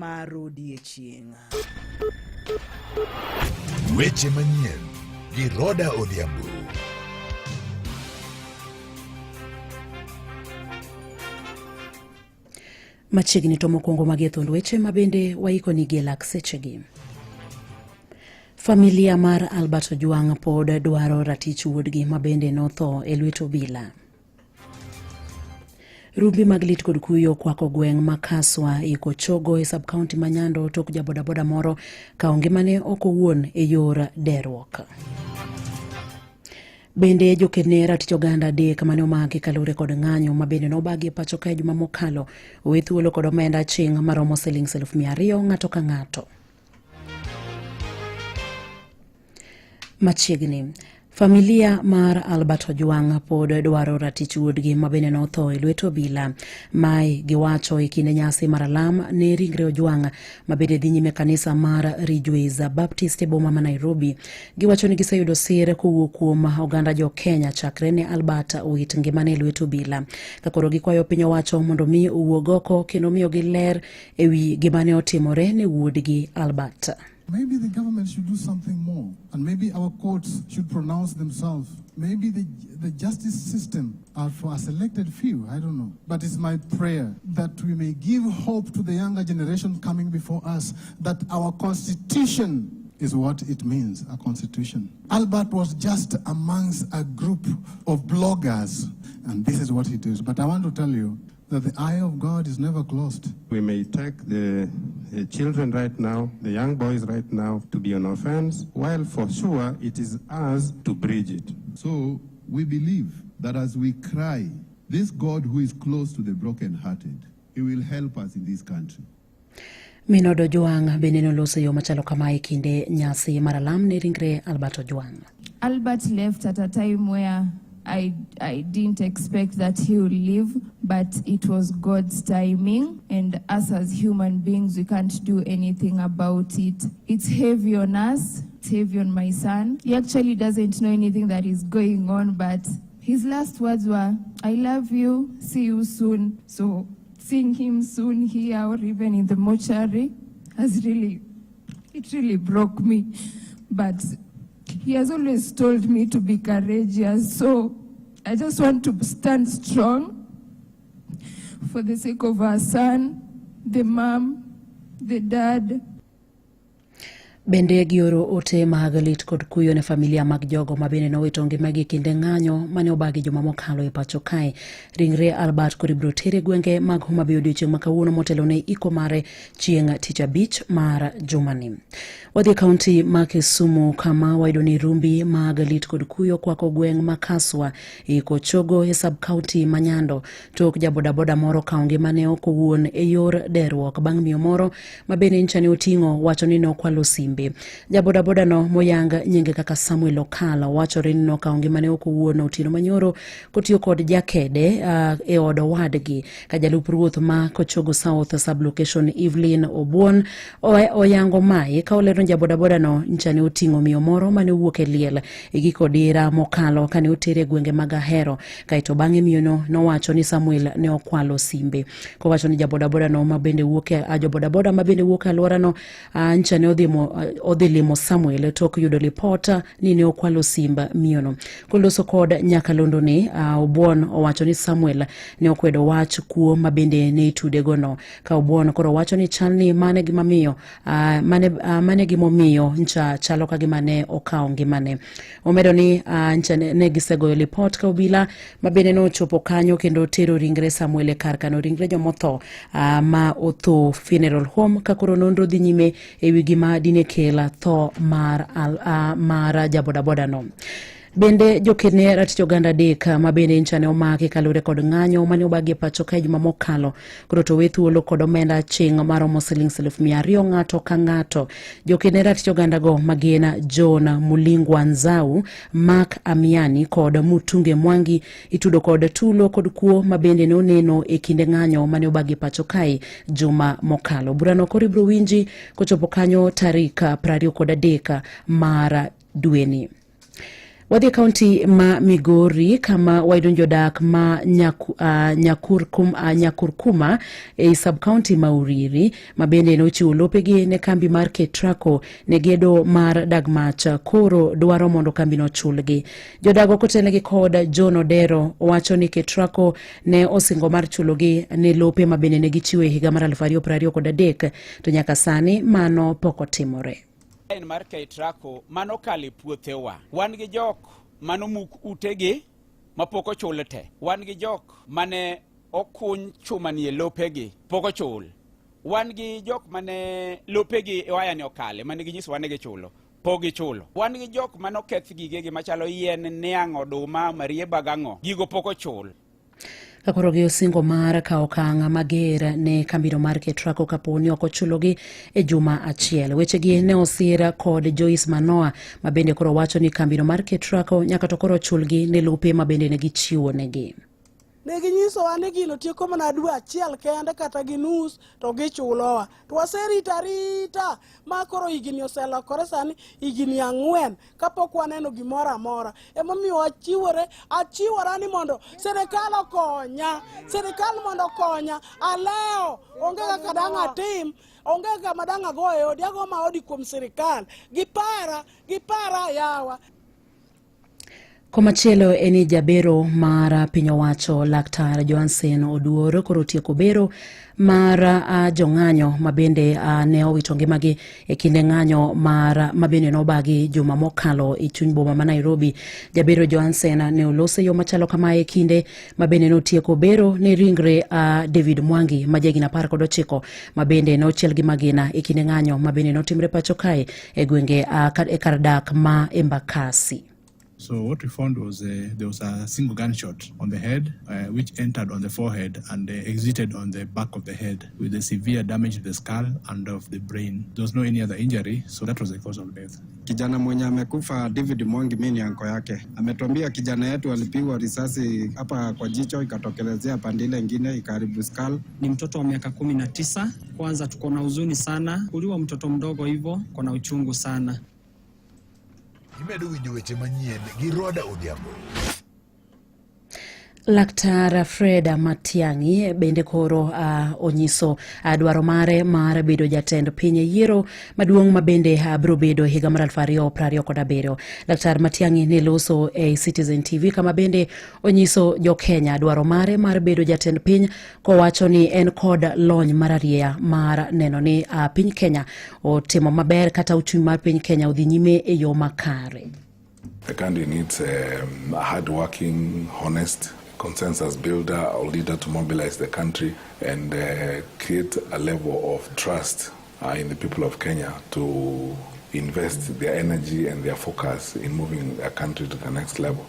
mar odiechieng'. Weche manyien gi Roda Odhiambo. Machiegni to mokwongo magi e thund weche ma bende waikonigi e lak sechegi. Familia mar Albert Ojwang pod dwaro ratich wuodgi ma bende notho e lwet obila. Rumbi mag lit kod kuyo kwako gweng' ma Kaswa iko chogo e sub-county ma Nyando tok jabodaboda moro kawo ngimane oko owuon e yor deruok. Bende jokedne ratich oganda adek mane omaki kaluwore kod ng'anyo ma bende nobagi e pacho kae juma mokalo owe thuolo kod omenda aching' maromo siling' 200,000 ng'ato ka ng'ato. Machiegni, familia mar Albert Ojwang pod dwaro ratich wuodgi ma bende notho e lwet obila. Mae giwacho e kinde nyasi mar alam ne ringre Ojwang ma bende dhi nyime kanisa mar Ridgeways Baptist e boma ma Nairobi. Giwacho ni giseyudo sir kowuok kuom oganda jo Kenya chakre ne Albert owit ngimane e lwet obila. Ka koro gikwayo piny owacho mondo mi owuog oko kendo miyogi ler e wi gima ne otimore ne wuodgi Albert. Maybe the government should do something more, and maybe our courts should pronounce themselves. Maybe the justice system are for a selected few, I don't know. But it's my prayer that we may give hope to the younger generation coming before us that our constitution is what it means, a constitution. Albert was just amongst a group of bloggers, and this is what he does. But I want to tell you that the eye of God is never closed. We may take the children right now, the young boys right now, to be on offense, while for sure it is us to bridge it. So we believe that as we cry, this God who is close to the brokenhearted, he will help us in this country. Min od Ojwang bende noloso e yo machalo kama e kinde nyasi mar alam ne ringre Albert Ojwang. Albert left at a time where I didn't expect that he would leave, but it was God's timing, and us as human beings, we can't do anything about it. It's heavy on us, it's heavy on my son. He actually doesn't know anything that is going on, but his last words were, I love you, see you soon. So seeing him soon here or even in the mortuary has really, it really broke me. But he has always told me to be courageous. So I just want to stand strong for the sake of our son, the mom, the dad. Bende gioro ote mag lit kod kuyo ne familia mag jogo ma bende nowito ngimagi e kinde ng'anyo mane obagi juma mokalo e pacho kae. Ringre Albert koro ibiro ter e gwenge mag Homa Bay odiochieng' ma kawuono motelo ne iko mare chieng' tich abich mar jumani. Wadhi e kaunti ma Kisumu kama wayudo ni rumbi mag lit kod kuyo kwako gweng' ma Kaswa e Kochogo e sub kaunti ma Nyando tok jabodaboda moro kawo ngimane oko owuon e yor deruok bang' miyo moro ma bende ncha ne oting'o wacho ni nokwalo simbe. Jabodaboda no moyang nyinge kaka Samuel Okala wachore ni nokawo ngimane oko owuon otieno manyoro kotiyo kod jakede e od owadgi. Ka jalup ruoth ma Kochogo South sub-location Evelyn Obuon oyango mae ka olero ni jabodaboda no ncha ne oting'o miyo moro mane owuok e liel e giko dira mokalo kane otere e gwenge mag Ahero. Kaeto bang'e miyono nowacho ni Samuel ne okwalo simbe. Kowacho ni jabodaboda no ma bende wuok e, jobodaboda ma bende wuok e alworano ncha ne odhi limo Samuel tok yudo lipot ni ne okwalo simb miyono. Koloso kod nyakalondo ni Obuon owacho ni Samuel ne okwedo wach kuo ma bende ne itude gono. Ka Obuon koro wacho ni chal ni mane gima miyo mane gimomiyo ncha chalo ka gima ne okawo ngimane. Omedo ni ncha ne gisegoyo lipot ka obila ma bende nochopo kanyo kendo tero ringre Samuel e kar kano ringre jomotho ma otho funeral home ka koro nonro dhi nyime e wi gima dine kel tho mar jabodaboda no. Bende joked ne ratich oganda adek ma bende ncha ne omaki kaluwore kod ng'anyo mane obagi e pacho kae juma mokalo koro to we thuolo kod omenda aching' maromo siling' 200,000 ng'ato ka ng'ato. Joked ne ratich oganda go ma gin John Mulingwa Nzau, Mark Amiani kod Mutunge Mwangi itudo kod tulo kod kuo ma bende ne oneno e kinde ng'anyo mane obagi e pacho kae juma mokalo. Burano koro ibiro winji kochopo kanyo tarik 23 mar dweni. Wadhi e kaunti ma Migori kama wayudo jodak ma Nyakurkuma e sub-county ma Uriri ma bende nochiwo lopegi ne kambi mar Ketraco ne gedo mar dag mach koro dwaro mondo kambino ochulgi. Jodago kotelnegi kod John Odero wacho ni Ketraco ne osingo mar chulogi ne lope ma bende ne gichiwo e higa mar 2023 to nyaka sani mano pok otimore. En mar Ketraco mano kalo e puothewa. Wan gi jok manomuk utegi mapok ochul te. Wan gi jok mane okuny chuma ni e lopegi pok ochul. Wan gi jok mane lopegi waya ni okale mane ginyisowa ni gichulo pok gichulo. Wan gi jok mane oketh gigegi machalo yien, niang', oduma, marieba gang'o, gigo pok ochul. Ka koro gi osingo mar kawo okang' mager ne kambino mar Ketraco kapo ni ok ochulogi e juma achiel. Wechegi ne osir kod Joyce Manoa ma bende koro wacho ni kambino mar Ketraco nyaka to koro chulgi ne lope ma bende ne gichiwo negi. Ne ginyisowa ni gino tieko mana dwe achiel kende kata gi nus to gichulowa. To waserito arita ma koro higni oselokore sani higni 4 kapok waneno gimoro amora. Emomiyo achiwore, achiwora ni mondo sirikal okonya, sirikal mondo okonya, alewo, onge kaka dang' atim, onge kama dang' ago e odi, ago maodi kuom sirikal. Gipara, gipara yawa. Komachielo en ni jabero mar piny owacho Laktar Johansen Oduor koro otieko bero mar jong'anyo ma bende ne owito ngimagi e kinde ng'anyo mar ma bende nobagi juma mokalo e chuny boma ma Nairobi. Jabero Johansen ne oloso e yo machalo kamae e kinde ma bende notieko bero ne ringre David Mwangi ma jahigni 19 ma bende nochiel gi magina e kinde ng'anyo ma bende notimre pacho kae e gwenge e kar dak ma Embakasi. So what we found was there was a single gunshot on the head, which entered on the forehead and exited on the back of the head with a severe damage to the skull and of the brain. There was no any other injury, so that was the cause of death. Kijana mwenye amekufa David Mwangi, mimi ni anko yake, ametuambia kijana yetu alipigwa risasi hapa kwa jicho ikatokelezea pande ile ingine ikaharibu skull. Ni mtoto wa miaka 19. Kwanza tuko na huzuni sana, kuliwa mtoto mdogo hivyo, kuna uchungu sana. Imedo winjo weche manyien gi Roda Odhiambo. Laktar Fred Matiang'i bende koro onyiso dwaro mare mar bedo jatend piny e yiero maduong' ma bende biro bedo higa mar 2027. Laktar Matiang'i ne loso e Citizen TV kama bende onyiso jo Kenya dwaro mare mar bedo jatend piny kowacho ni en kod lony mararieya mar neno ni piny Kenya otimo maber kata uchumi mar piny Kenya odhi nyime e yo makare. The country needs a hard-working, honest consensus builder or leader to mobilize the country and create a level of trust in the people of Kenya to invest their energy and their focus in moving a country to the next level.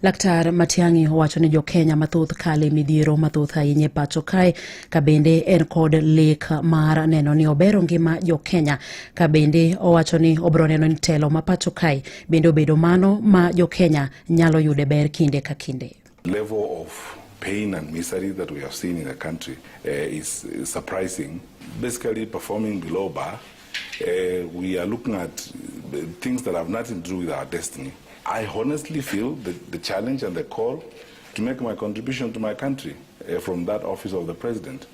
Laktar Matiang'i owacho ni jo-Kenya mathoth kale midhiero mathoth ahinya e pacho kae ka bende en kod lek mar neno ni obero ngima jo-Kenya ka bende owacho ni obiro neno ni telo ma pacho kae bende obedo mano ma jo-Kenya nyalo yude ber kinde ka kinde. Level of pain and misery that we have seen in the country is surprising. Basically performing below bar, we are looking at things that have nothing to do with our destiny. I honestly feel the challenge and the call to make my contribution to my country from that office of the president.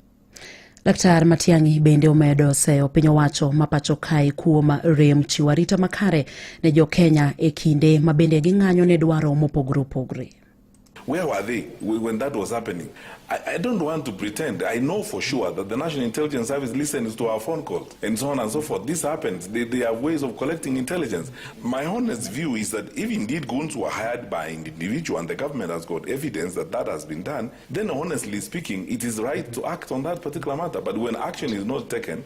Laktar Matiang'i bende omedo seyo piny owacho ma pacho kae kuom rem chiwo arita makare ne jo-Kenya e kinde ma bende ging'anyo ne dwaro mopogore opogore. Where were they when that was happening? I don't want to pretend. I know for sure that the National Intelligence Service listens to our phone calls and so on and so forth. This happens. They have ways of collecting intelligence. My honest view is that if indeed goons were hired by an individual and the government has got evidence that that has been done, then honestly speaking, it is right to act on that particular matter. But when action is not taken...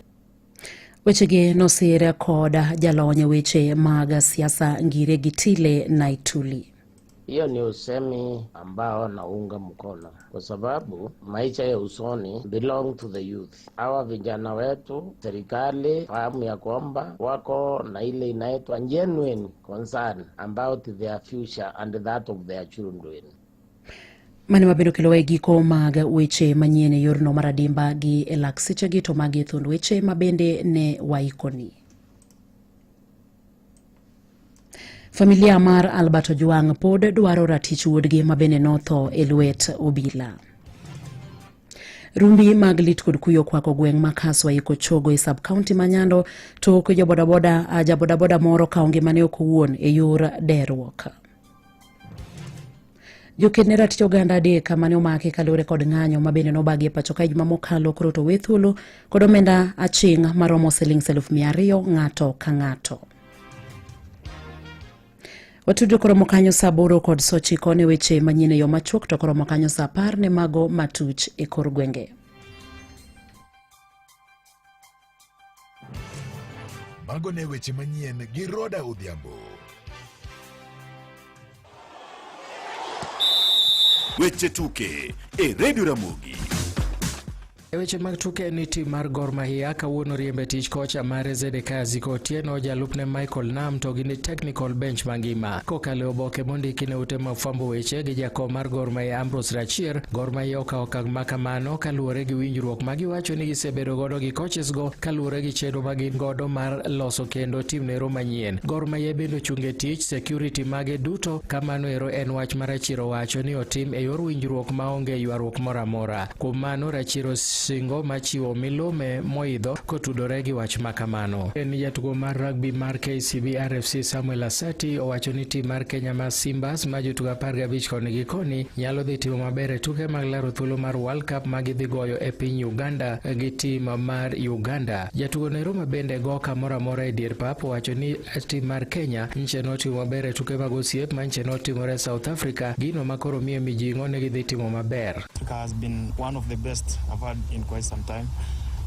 Wechegi nosir kod jalony e weche mag siasa Ngire Gitile Naituli. Hiyo ni usemi ambao naunga mkono kwa sababu maisha ya usoni belong to the youth. Hawa vijana wetu, serikali fahamu ya kwamba wako na ile inaitwa genuine concern about their future and that of their children. Mane mabedo kelo e giko mag weche manyien e yorno mar adimba gi e lak sechegi to magi thuond weche mabende ne waikoni. Familia mar Albert Ojwang pod dwaro ratich wuodgi ma bende notho e lwet obila. Rumbi mag lit kod kuyo kwako gweng' ma Kaswa iko Chogo e sub county ma Nyando tok jobodaboda jabodaboda moro kawo ngimane ok owuon e yor deruok. Joked ne ratich oganda adek mane omaki kaluwore kod ng'anyo ma bende nobagi e pacho ka juma mokalo koro to we thuolo kod omenda aching' maromo siling 200,000 ng'ato ka ng'ato. Watudre koromo kanyo saa aboro kod saa ochiko ne weche manyien e yo machuok to koromo kanyo saa apar ne mago matuch e kor gwenge. Mago ne weche manyien gi Roda Odhiambo. Weche tuke e Radio Ramogi. E weche mag tuke ni tim mar Gor Mahia kawuono riembe tich kocha mare Zedekiah Ziko Otieno, jalupne Michael Nam to gini technical bench mangima. Kokalo e oboke mondiki ne ute mag fwambo weche gi jakom mar Gor Mahia Ambrose Rachier, Gor Mahia okawo okang' ma kamano kaluwore gi winjruok ma giwacho ni gisebedo godo gi coaches go kaluwore gi chenro ma gin godo mar loso kendo tim nero manyien. Gor Mahia bende ochung' e tich security mage duto kamano ero en wach ma Rachier owacho ni otim e yor winjruok maonge ywaruok moro amora. Kuom mano, Rachier osingo machiwo milome moidho kotudore gi wach ma kamano. En jatugo mar rugby mar KCB RFC Samuel Asati owacho ni tim mar Kenya ma Simbas ma jotugo 15 koni gi koni nyalo dhi timo maber e tuke mag laro thuolo mar World Cup ma gidhi goyo e piny Uganda gi tim mar Uganda. Jatugo nero ma bende go kamoro amora e dier pap owacho ni tim mar Kenya nche notimo maber e tuke mag osiep ma nche notimore South Africa, gino ma koro miye mijing'o ni gidhi timo maber. Africa has been one of the best I've had in quite some time.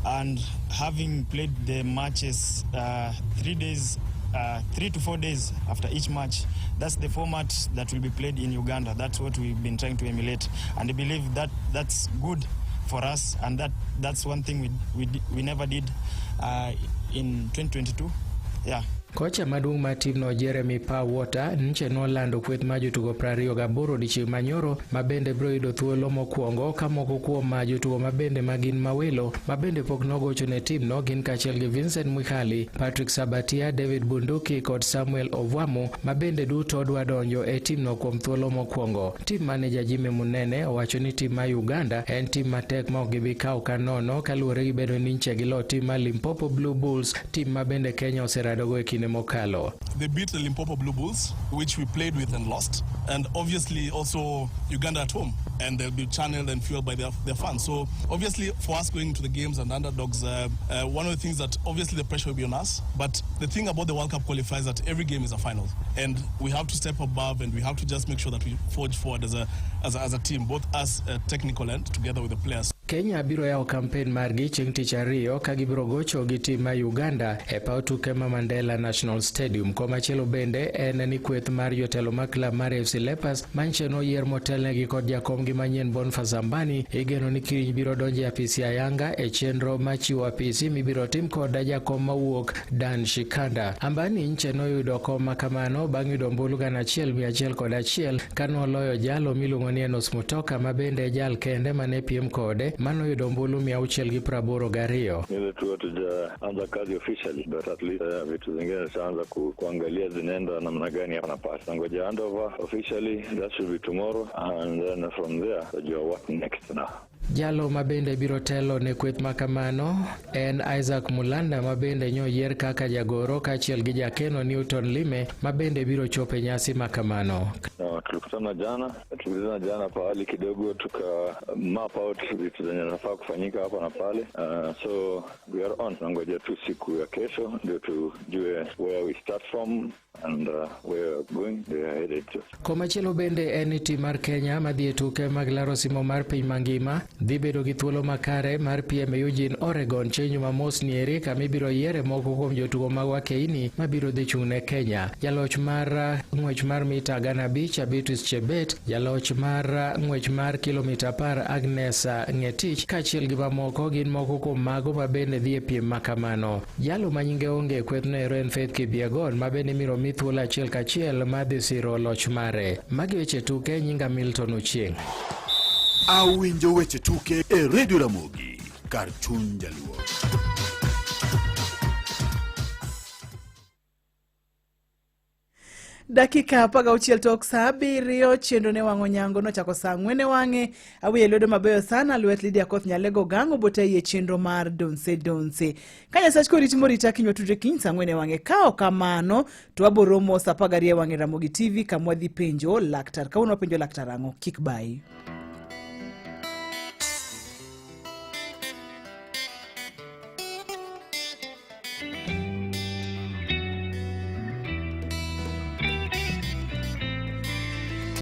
And having played the matches 3 to 4 days after each match, that's the format that will be played in Uganda. That's what we've been trying to emulate. And I believe that that's good for us. And that's one thing we never did in 2022. Yeah. Kocha maduong' mar timno Jeremy Pawater nche nolando kweth mar jotugo 28 odiechieng' manyoro ma bende biro yudo thuolo mokwongo ka moko kuom jotugo mabende ma gin mawelo ma bende pok nogocho ne timno gin kaachiel gi Vincent Mwikali, Patrick Sabatia, David Bunduki kod Samuel Ovwamu ma bende duto dwa donjo e timno kuom thuolo mokwongo. Tim maneja Jimmy Munene owacho ni tim mar Uganda en tim matek ma ok gibi kawo ka nono kaluwore gi bedo ni nche gilo tim mar Limpopo Blue Bulls, tim ma bende Kenya oseradogo e kinde mokalo. They beat the Limpopo Blue Bulls, which we played with and lost, and obviously also Uganda at home, and they'll be channeled and fueled by their fans. So obviously for us going into the games and underdogs, one of the things that obviously the pressure will be on us, but the thing about the World Cup qualifiers is that every game is a final, and we have to step above and we have to just make sure that we forge forward as a team, both us technical end together with the players. Kenya biro yawo kampen margi chieng' tich ariyo ka gibiro gocho gi tim mar Uganda e paw tuke ma Mandela National Stadium. Komachielo bende en ni kweth mar jotelo mar klab mar AFC Leopards manche noyier motelnegi kod jakomgi manyien Boniface Ambani igeno ni kiny biro donjo e apisi ayanga e chenro mar chiwo apisi mibiro tim kod jakom mawuok Dan Shikanda. Ambani nche noyudo kom makamano bang' yudo ombulu 1101 kanoloyo jalo miluongo ni Enos Mutoka ma bende jal kende mane piem kode manoyudo ombulu 682. Ile tu hatujaanza kazi officially but at least vitu zingine tutaanza kuangalia zinaenda namna gani hapa na pale. Nangoja handover officially, that should be tomorrow, and then from there tutajua what next now. Jalo ma bende biro telo ne kweth ma kamano en Isaac Mulanda ma bende nyoyier kaka jagoro kaachiel gi jakeno Newton Lime ma bende biro chopo e nyasi ma kamano. Na tulikutana jana pahali kidogo tuka map out vitu zenye nafaa kufanyika hapa na pale. So we are on. Tunangoja tu siku ya kesho ndio tujue where we start from and where we are going, we are headed to. Komachielo bende en ni tim mar Kenya madhi e tuke mag laro simo mar piny mangima dhi bedo gi thuolo makare mar piem e Eugene, Oregon chieng' Jumamos nieri kama ibiro yiere moko kuom jotugo mag wakeini mabiro dhi chung' ne Kenya. Jaloch mar ng'wech mar mita 5,000 Beatrice Chebet, jaloch mar ng'wech mar kilomita 10 Agnes Ngetich kaachiel gi mamoko gin moko kuom mago ma bende dhi e piem ma kamano. Jalo ma nyinge onge e kwethno ero en Faith Kipyegon ma bende ibiro mi thuolo achiel kachiel mar dhi siro loch mare. Magi weche tuke nyinga Milton Ochieng'. Awinjo weche tuke e Radio Ramogi kar chuny jaluo. Dakika 16 tok saa 7 chenro ne wang'o nyango nochako saa 4 e wang'e. Awiye lwedo mabeyo sana lwet Lydia Koth Nyalego Gango botayi e chenro mar Donse Donse. Ka Nyasach koriti morita kiny watudre kiny saa 4 e wang'e. Ka ok kamano to wabo romo saa 12 e wang'e Ramogi TV kama wadhi penjo laktar. Kawuono wapenjo laktar ang'o? Kik bayi.